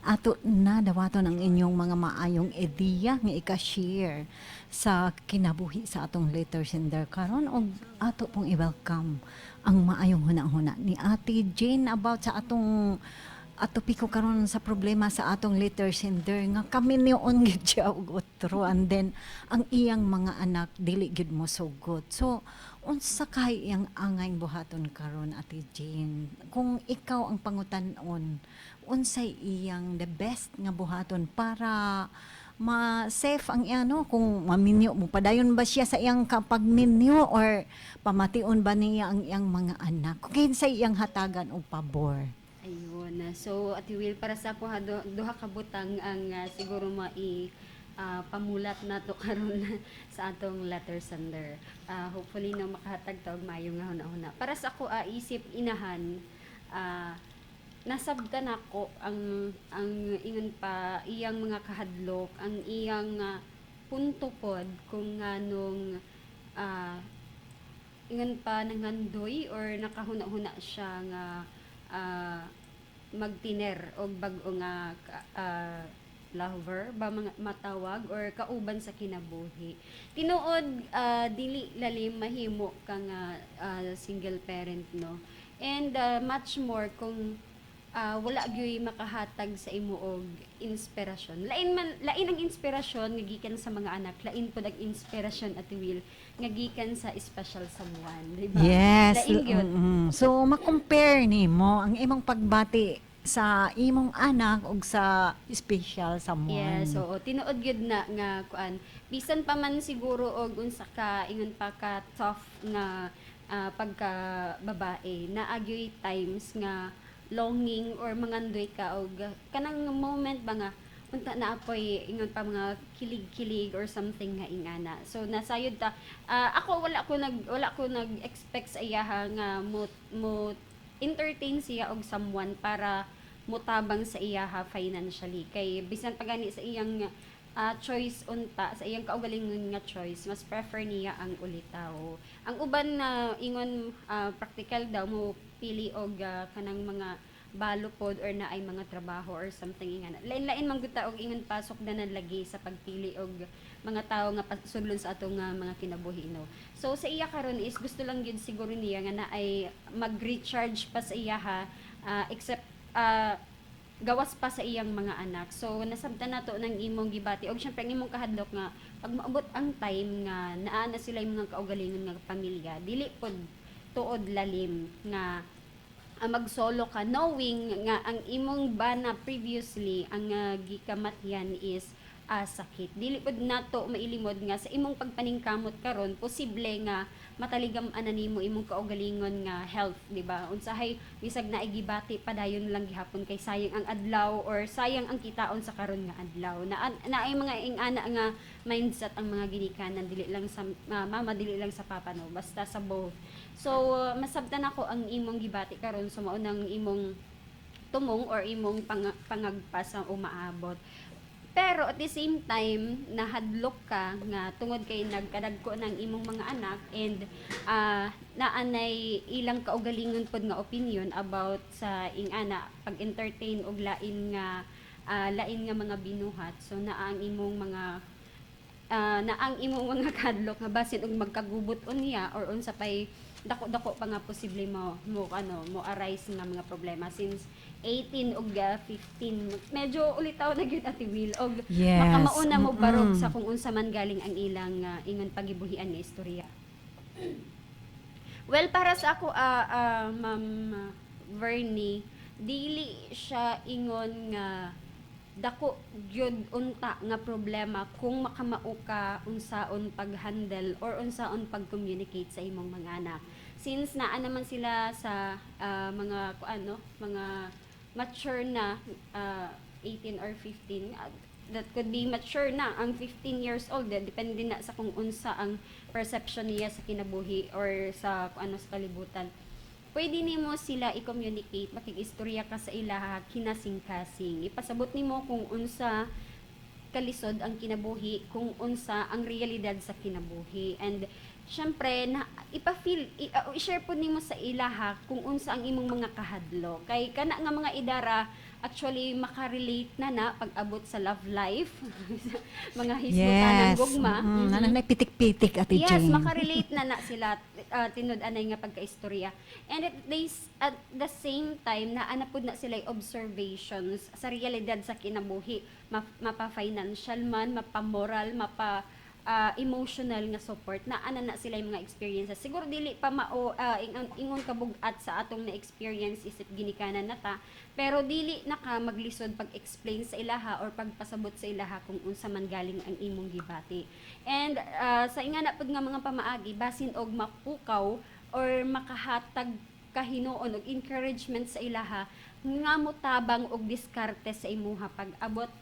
Ato na dawaton ang inyong mga maayong ideya nga ika-share sa kinabuhi sa atong letter sender karon, og ato pong i-welcome ang maayong huna-huna ni Ate Jane about sa atong atopiko karon sa problema sa atong letter sender nga kami niyon gid siya og otro, and then ang iyang mga anak dili gid mo sugot. So unsa kay iyang angay buhaton karon, Ate Jane? Kung ikaw ang pangutan-on, unsay iyang the best nga buhaton para ma-safe ang iya, no? Kung maminyo mo, padayon ba siya sa iyang kapagminyo or pamation ba niya ang iyang mga anak? Kung kinsay iyang hatagan og pabor? Ayun. So, Ate Will, para sa ako, ha, duha ka butang ang siguro mai pamulat nato karon sa atong letter sender. Hopefully no makahatag ta og maayo nga huna-huna. Para sa ako, isip inahan, nasabtan nako ang ingon pa iyang mga kahadlok, ang iyang punto pod kung nganong ingon pa nangandoy or nakahuna-huna siya nga magtiner og bag-o nga lover ba mga matawag or kauban sa kinabuhi. Tinuod, dili lalim mahimo ka nga single parent, no? And much more kung wala gyoy makahatag sa imo og inspirasyon. Lain man, lain ang inspirasyon nga gikan sa mga anak, lain pod ang inspirasyon, Ate Will, nga gikan sa special someone, di ba? Yes. Lain gyud. So ma-compare nimo ang imong pagbati sa imong anak ug sa special someone. Yes, oo. Tinuod gyud na nga kuan. Bisan pa man siguro og unsa ka ingon pa ka tough nga pagka babae, naa gyoy times nga longing or mangandoy ka og kanang moment ba nga unta na apoy ingon pa mga kilig-kilig or something nga ingana. So nasayod ta. Ako wala ko nag-expect sa iyaha nga mo entertain siya og someone para mutabang sa iyaha financially, kay bisan pa gani sa iyang choice unta, sa iyang kaugalingon nga choice, mas prefer niya ang ulitaw. Ang uban na ingon practical daw, mo pili og kanang mga balo pod or naay mga trabaho or something ingana. Lain-lain man gud ta og ingon pasok na lagi sa pagpili og mga tawo nga pasudlon sa atong mga kinabuhi, no? So sa iya karon is gusto lang gyud siguro niya nga naay mag-recharge pa sa iya ha, except gawas pa sa iyang mga anak. So nasabtan nato ng imong gibati og syempre ang imong kahadlok nga pag maabot ang time nga naa na sila yung mga kaugalingon nga pamilya, dili pod tuod lalim nga magsolo ka, knowing nga ang imong bana previously ang gikamatyan is sakit. Dili pod nato mailimod nga sa imong pagpaningkamot karon, posible nga mataligam ana nimo imong kaugalingon nga health, di ba? Unsahay bisag na gibati, padayon lang gihapon kay sayang ang adlaw or sayang ang kitaon sa karon nga adlaw. Na naay mga ingana nga mindset ang mga ginikanan, dili lang sa mama, dili lang sa papa, no? Basta sa both. So masabtan ako ang imong gibati karon, so mao nang imong tumong or imong pangagpas ang umaabot. Pero at the same time, nahadlok ka nga tungod kay nagkadagko ng imong mga anak and naanay ilang kaugalingon pod nga opinion about sa ingana pag-entertain og lain nga mga binuhat. So naa ang imong mga kadlok nga basin og magkagubot unya or unsa pay dako-dako pa nga posible mo ano mo arise nga mga problema, since 18 ug 15 medyo ulitaw na gyud, Ate Will, og makamauna mo barog sa kung unsa man galing ang ilang ingon pagibuhian nga istorya. Well, para sa ako, Ma'am Vernie, dili siya ingon nga dako gyud unta nga problema kung makamao ka unsaon pag-handle or unsaon pag-communicate sa imong mga anak. Since naa naman sila sa mga ano, mga mature na, 18 or 15, that could be mature na ang 15 years old eh, depende na sa kung unsa ang perception niya sa kinabuhi or sa kung ano sa kalibutan. Pwede nimo sila i-communicate, makig-istorya ka sa ilaha kinasing-kasing. Ipasabot nimo kung unsa kalisod ang kinabuhi, kung unsa ang realidad sa kinabuhi. And syempre na ipa-feel, i-share pud nimo sa ilaha kung unsa ang imong mga kahadlok. Kay kana nga mga idara Actually, makarelate na na pag-abot sa love life, mga hisgutan ng gugma. Nanay pitik-pitik, Ate Yes, Jane. Makarelate na na sila tinud anay nga pagkaistorya. And at the same time, naa pud na sila observations sa realidad sa kinabuhi, mapa-financial man, mapa-moral, mapa emotional nga support, naa na na sila yung mga experiences. Siguro dili pa mao ingon kabug-at sa atong na experience isip ginikanan na ta, pero dili na ka maglisod pag-explain sa ilaha or pagpasabot sa ilaha kung unsa man galing ang imong gibati. And sa ingana pud nga mga pamaagi, basin og mapukaw or makahatag kahinuon og encouragement sa ilaha nga motabang og diskarte sa imuha pag abot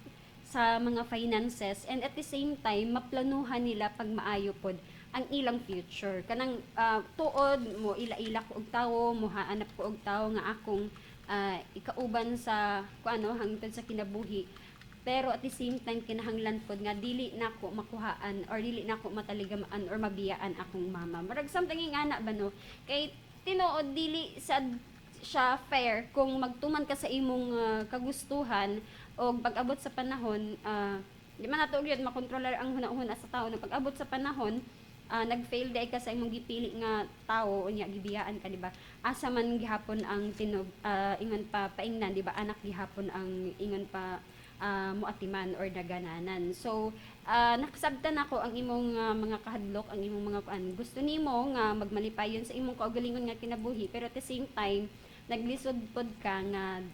sa mga finances, and at the same time maplanuhan nila pag maayo pod ang ilang future, kanang tuod mo ila-ila ko og tawo, mohaanap ko og tawo nga akong ikauban sa kuano hangtod sa kinabuhi, pero at the same time kinahanglan pod nga dili nako makuhaan or dili nako mataligamaan or mabiyaan akong mama, murag something nga na ba, no? Kay tinuod dili sad siya fair kung magtuman ka sa imong kagustuhan o pag-abot sa panahon, di man nato gyud makontrolar ang hunahuna sa tao no, pag-abot sa panahon, nag-fail diay ka sa imong gipili nga tawo, unya gibiyaan ka, di ba? Asa man gihapon ang tinog ingon pa paingnan, di ba? Anak gihapon ang ingon pa muatiman or nagananan. So nakasabtan nako ang imong mga kahadlok, ang imong mga kuan, gusto nimo nga magmalipayon sa imong kaugalingon nga kinabuhi, pero at the same time naglisod pod ka nga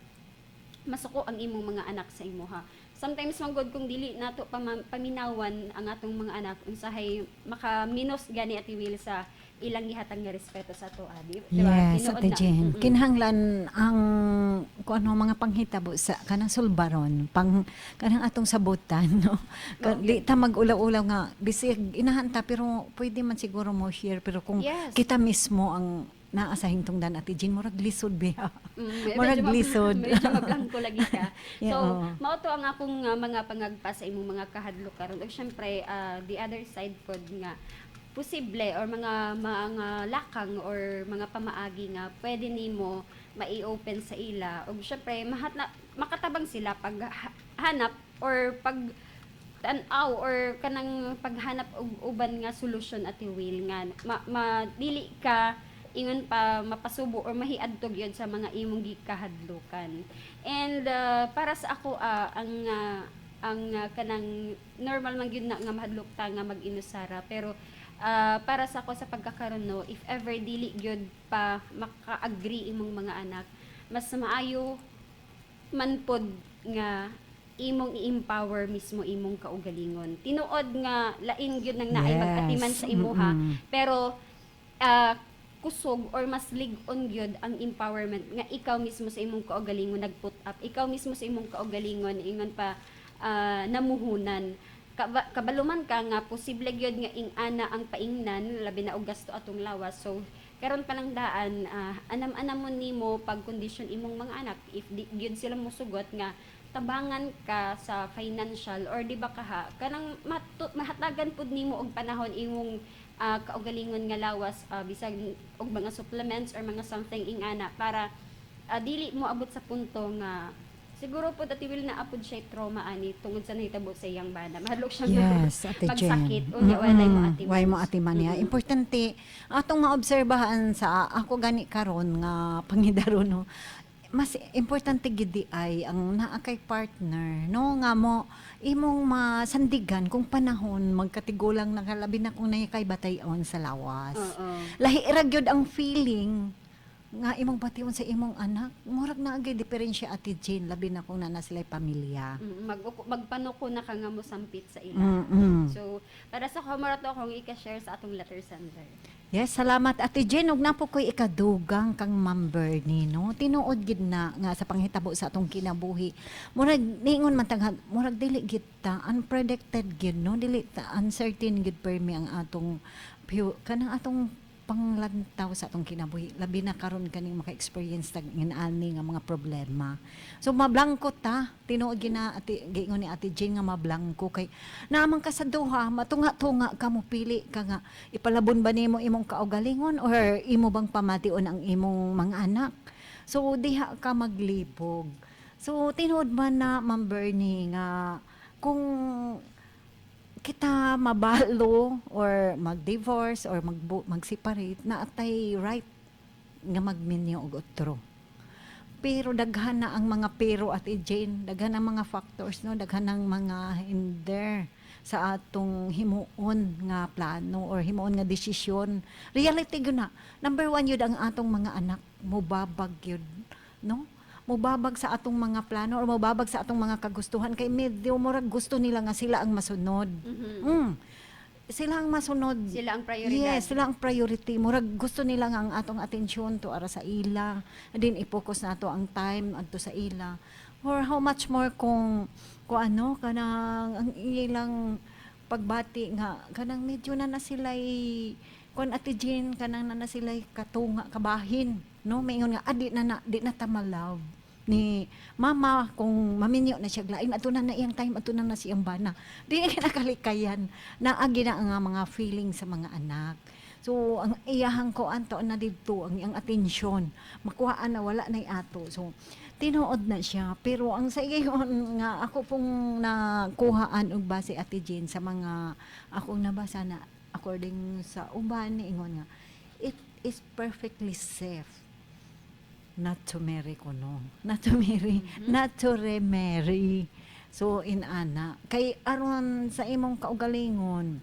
masuko ang imong mga anak sa imuha. Sometimes man gud kung dili nato paminawan ang atong mga anak, unsahay makaminos gani, Ate Will, sa ilang gihatag nga respeto sa ato, di ba? Yes, Tinuod Ate na. Jen. Kinahanglan ang kung ano mga panghitabo sa kanang sulbaron, pang kanang atong sabutan, no. Di ta mag-ulaw-ulaw nga bisig inahan ta, pero pwede man siguro mo share, pero kung kita mismo ang naa sa hingtungdan, Ate Jean, murag lisod biya. Murag Medyo lisod. Medyo mablangko lagi ka. Yeah, So, oo. Mao to ang akong mga pangagpa sa imong mga kahadlok karon. Ug syempre, the other side pod nga posible or mga lakang or mga pamaagi nga pwede nimo mai-open sa ila ug syempre mahat na makatabang sila pag hanap or pag tan-aw or kanang paghanap og uban nga solusyon, Ate Will, nga ma dili ka ingon pa mapasubo or mahiadtog yun sa mga imong gikahadlukan. And para sa ako, ang kanang normal man gyud na nga mahadlok ta nga mag-inusara, pero para sa ako sa pagkakaron, no, if ever dili gyud pa maka-agree imong mga anak, mas maayo man pod nga imong i-empower mismo imong kaugalingon. Tinuod nga lain gyud nang naay mag-atiman sa imuha, pero kusog or mas lig-on gyud ang empowerment nga ikaw mismo sa imong kaugalingon nag-put up, ikaw mismo sa imong kaugalingon ingon pa namuhunan. Kabaluman ka nga posible gyud nga ing-ana ang paingnan, labi na og gasto atong lawas. So karon pa lang daan, anam-anam mo nimo pag kondisyon imong mga anak if di gyud sila mosugot nga tabangan ka sa financial or di ba kaha kanang mahatagan pud nimo og panahon imong kaugalingon nga lawas, bisag og mga supplements or mga something ingana para dili mo abot sa punto nga siguro pod, Ate Will, naa pod siya trauma ani tungod sa nahitabo sa iyang bana. Mahadlok siya nga Yes, Ate Jen. pagsakit unya walay mo atiman. Way mo atiman niya. Importante atong maobserbahan sa ako gani karon nga pangidaro, no. Mas importante gid di ay ang naa kay partner, no, nga mo imong masandigan kung panahon magkatigulang na ka, labi na kung naa kay batayon sa lawas. Lahi ra gyud ang feeling nga imong bation sa imong anak. Murag naa gyud diferensya, Ate Jane, labi na kung naa na sila pamilya. Magpanuko na ka nga mo sampit sa ila. So, para sa ako, mao to akong ika-share sa atong letter sender. Yes, salamat, Ate Jen. Ug naa po ko'y ikadugang kang Ma'am Bernie, no. Tinuod gid na nga sa panghitabo sa atong kinabuhi. Murag niingon man tang murag dili gid ta unpredicted gid, no. Dili ta uncertain gid permi ang atong kanang atong panglantaw sa atong kinabuhi, labi na karon kaning maka-experience tag ani nga mga problema. So mablangko ta, tinuod gina ate giingon ni Ate Jane nga mablangko kay naamang ka sa duha, matunga-tunga ka, mo pili ka nga ipalabon ba nimo imong kaugalingon or imo bang pamation ang imong mga anak. So diha ka maglibog. So tinuod man na, Ma'am Bernie, nga kung kita mabalo or mag-divorce or mag-separate, naa tay right nga magminyo og otro. Pero daghan na ang mga pero, Ate Jane, daghan ang mga factors, no, daghan ang mga hinder sa atong himuon nga plano or himuon nga desisyon. Reality gyud na. Number one yun ang atong mga anak, mubabag yun, no? Mubabag sa atong mga plano or mubabag sa atong mga kagustuhan kay medyo murag gusto nila nga sila ang masunod. Sila ang masunod. Sila ang prioridad. Yes, sila ang priority. Murag gusto nila nga ang atong atensyon to ara sa ila. Din i-focus nato ang time adto sa ila. Or how much more kung ano kanang ang ilang pagbati nga kanang medyo na na sila'y kuan, Ate Jean, kanang na na sila'y katunga, kabahin, no? Maingon nga adi na na di na ta ma-love ni mama kung maminyo na siya lain, ato na na iyang time, ato na na siyang bana, di na kinakalikay naagi na ang mga feeling sa mga anak. So ang iyahang ko anto na didto ang iyang atensyon makuhaan na wala na ato. So tinuod na siya, pero ang sa iyon nga ako pong nakuhaan og base, Ate Jane, sa mga akong nabasa na according sa uban, niingon nga it is perfectly safe not to marry kuno, not to marry, not to remarry. So inana kay aron sa imong kaugalingon,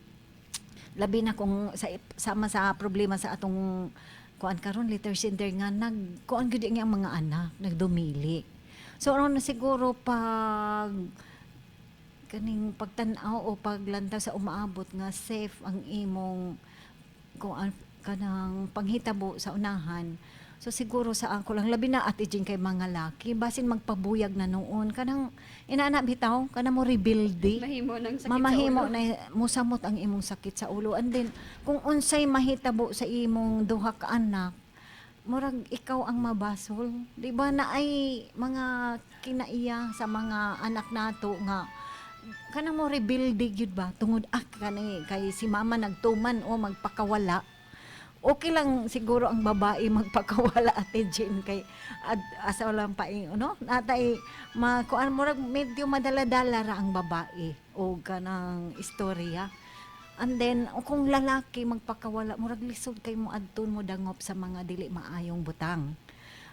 labi na kung sa sama sa problema sa atong kuan karon, letter sender, nga nag kuan gyud ang mga anak, nagdumili. So aron na siguro pag kaning pagtan-aw o paglantaw sa umaabot nga safe ang imong kuan kanang panghitabo sa unahan. So siguro sa ako lang, labi na, Ate Jing, kay mga laki, basin magpabuyag na noon kanang inana bitaw kanang mo rebuild. Mahimo ng sakit Mamahimo sa ulo. Na musamot ang imong sakit sa ulo. And then kung unsay mahitabo sa imong duha ka anak, murag ikaw ang mabasol, di ba? Na ay mga kinaiya sa mga anak nato nga kanang mo rebuild gyud ba tungod kani kay si mama nagtuman o magpakawala. Okay lang siguro ang babae magpakawala, Ate Jane, kay asa lang pa no, natay ma kuan, murag medyo madala-dala ra ang babae o kanang istorya. And then o kung lalaki magpakawala, murag lisod kay mo adton mo dangop sa mga dili maayong butang.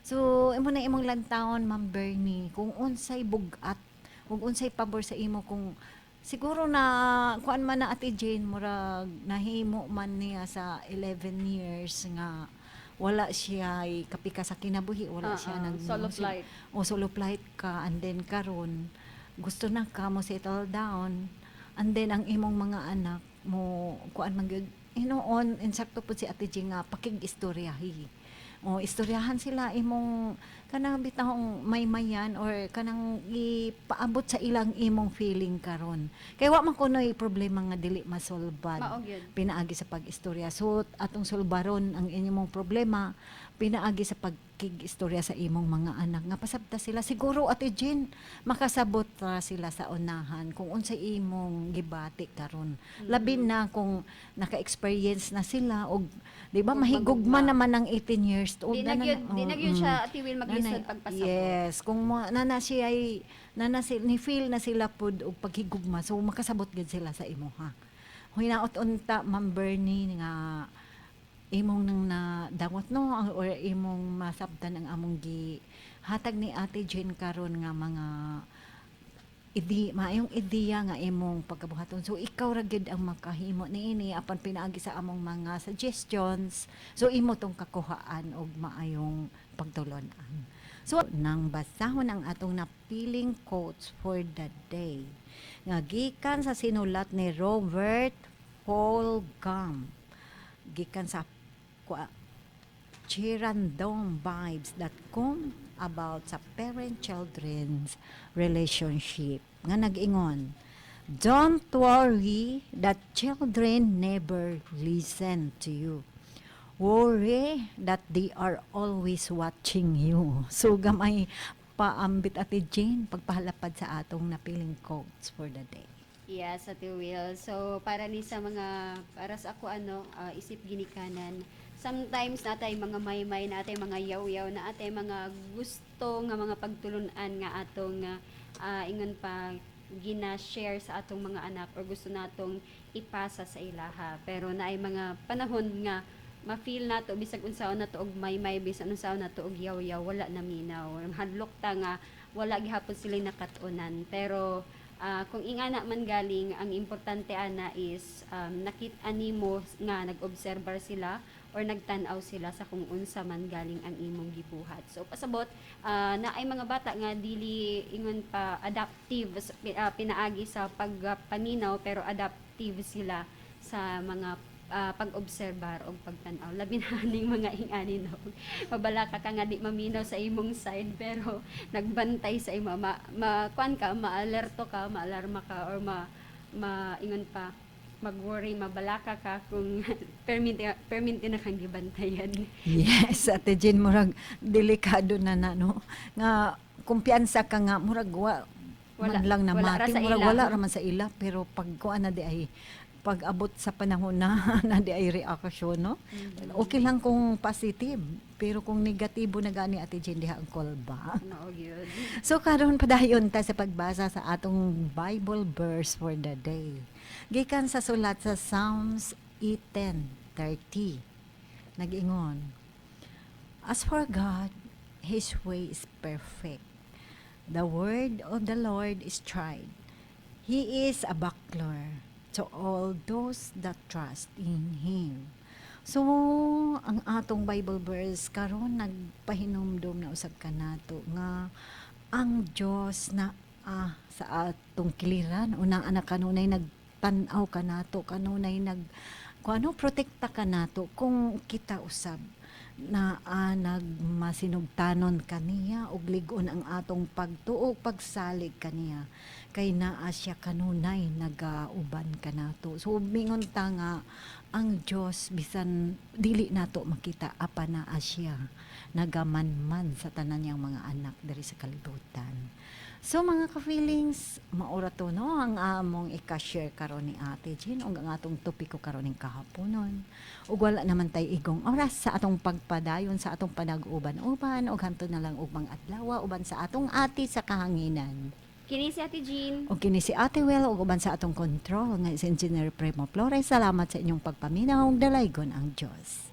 So imo na imong lantawon, Ma'am Bernie, kung unsay bug-at ug unsay pabor sa imo. Kung siguro na kuan man na, Ate Jane, murag nahimo man niya sa 11 years nga wala siya kapika sa kinabuhi, wala siya nag Solo flight. O solo flight ka, and then karon gusto na ka mo settle down, and then ang imong mga anak mo kuan man gyud hinuon. Insakto pud si Ate Jane nga pakig-istoryahi o istoryahan sila, imong kanang bitawng maymayan or kanang ipaabot sa ilang imong feeling karon kay wa man kunoy problema nga dili masolbad Mao gyud. Pinaagi sa pag-istorya. So atong sulbaron ang inyong problema pinaagi sa pagkig-istorya sa imong mga anak nga pasabta sila. Siguro, Ate Jean, makasabot ra sila sa unahan kung unsay imong gibati karon. Labi na kung naka-experience na sila og di ba Og mahigugma magugma. Naman ang 18 years old. Di na gyud, di na gyud siya, Ate Will, maglisod pagpasabot. Yes, kung mo, nana siya ay nana si, ni feel na sila pud og paghigugma, so makasabot gid sila sa imo ha. Hinaot unta, Ma'am Bernie, nga imong nang nadawat, no, or imong masabtan ang among gi hatag ni Ate Jane karon nga mga idi maayong ideya nga imong pagkabuhaton. So ikaw ra gyud ang makahimo niini apan pinaagi sa among mga suggestions. So imo tong kakuhaan og maayong pagtulon-an. So nang basahon ang atong napiling quotes for the day nga gikan sa sinulat ni Robert Fulghum, gikan sa chirandomvibes.com, about sa parent-children's relationship nga nag-ingon, "Don't worry that children never listen to you. Worry that they are always watching you." So gamay paambit, Ate Jane, pagpahalapad sa atong napiling quotes for the day. Yes, Ate Will. So, para ni sa mga, para sa ako ano, isip ginikanan, Sometimes natay mga maymay, natay mga yaw-yaw, natay mga gusto nga mga pagtulunan nga atong ingon pa gina-share sa atong mga anak or gusto natong ipasa sa ilaha. Pero naay mga panahon nga ma-feel nato bisag unsaon nato og maymay, bisan unsaon nato og yaw-yaw, wala na minaw. Hadlok ta nga wala gihapon sila nakat-unan. Pero kung ingana man galing, ang importante ana is nakit-an nimo nga nag-obserbar sila or nagtan-aw sila sa kung unsa man galing ang imong gibuhat. So pasabot, naay mga bata nga dili ingon pa adaptive pinaagi sa pagpaminaw, pero adaptive sila sa mga pag-obserbar o pagtan-aw. Labi na ning mga ingani, no. Mabalaka ka nga di maminaw sa imong side pero nagbantay sa imo, ma, ma kuan ka, maalerto ka, maalarma ka or ma maingon pa mag-worry, mabalaka ka kung perminti perminti na kang gibantayan. Yes, Ate Jean, murag delikado na na, no? Nga, kumpiyansa ka nga, murag wa, Wala, man lang wala ra namati, sa murag ila. Wala ra man sa ila, pero pag kuan na di ay, pag abot sa panahon na na di ay reaksyon, no? Okay lang kung positive, pero kung negatibo na gani, Ate Jean, diha ang kolba. No, gyud. So karon padayon ta sa pagbasa sa atong Bible verse for the day. Gikan sa sulat sa Psalms 10:30. Nag-ingon, "As for God, His way is perfect. The word of the Lord is tried. He is a buckler to all those that trust in Him." So, ang atong Bible verse karon nagpahinumdum na usab kanato nga ang Dios na sa atong kiliran, unang anak, kanunay nagtan-aw kanato, kanunay nag kung ano protekta kanato kung kita usab na nagmasinugtanon kaniya ug lig-on ang atong pagtuo, pagsalig kaniya, kay naa siya kanunay nagauban kanato. So mingon ta nga ang Dios, bisan dili nato makita, apan naa siya nagamanman sa tanan niyang mga anak diri sa kalibutan. So mga ka-feelings, maura to, no, ang among ika-share karon ni Ate Jean ug ang atong topiko karon ning kahaponon. Ug wala naman tay igong oras sa atong pagpadayon sa atong panag-uban-uban ug hantod na lang ugmang adlaw uban sa atong ate sa kahanginan. Kini si Ate Jean. Ug kini si Ate Well ug uban sa atong control nga si Engineer Primo Flores. Salamat sa inyong pagpaminaw. Dalaygon ang Dios.